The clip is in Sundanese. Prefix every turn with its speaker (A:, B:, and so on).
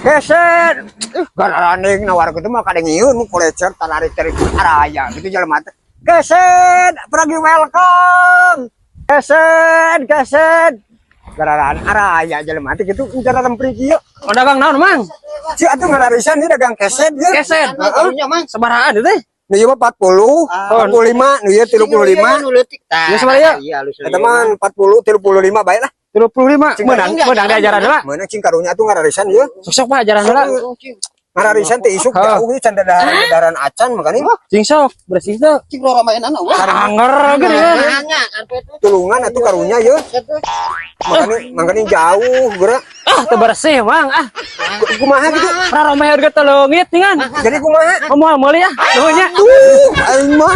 A: Keset. Ih, gararaning nawar kitu mah kadengieun mu kolecer tararik-tarik araya gitu jelema teh. Keset, pergi welcome. Keset, keset. Gararan araya jelema teh kitu cara rempri kieu.
B: Oh, dagang naon, Mang?
A: Si atuh ngararisan ieu dagang keset ieu.
B: Keset.
A: Heeh.
B: Sabarahaan itu teh?
A: Nu ieu mah 40, 45, nu ieu 35.
B: Ya, sabaraha ieu?
C: Iya, halus.
A: Eta mah 40, 35 bae lah.
B: 35. Meunang, meunang diajaran heula.
A: Meunang cing karunya atuh ngararisan ieu.
B: Sok-sok Pak ajaran heula.
A: Ngararisan teh isuk jauh ieu can daharan acan makanya.
B: Cing sok, bersih teh.
C: Cing roramaenan wah.
B: Anger gini kan.
A: Tulungan atuh karunya ieu. Makanya makanya jauh geura.
B: Ah, teu bersih, Mang. Ah,
A: Kumaha gitu.
B: raromeh harga teh leungit nih kan.
A: Jadi kumaha?
B: Oh, moal meuli ah. Nuhun nya.
A: Tuh, aing mah.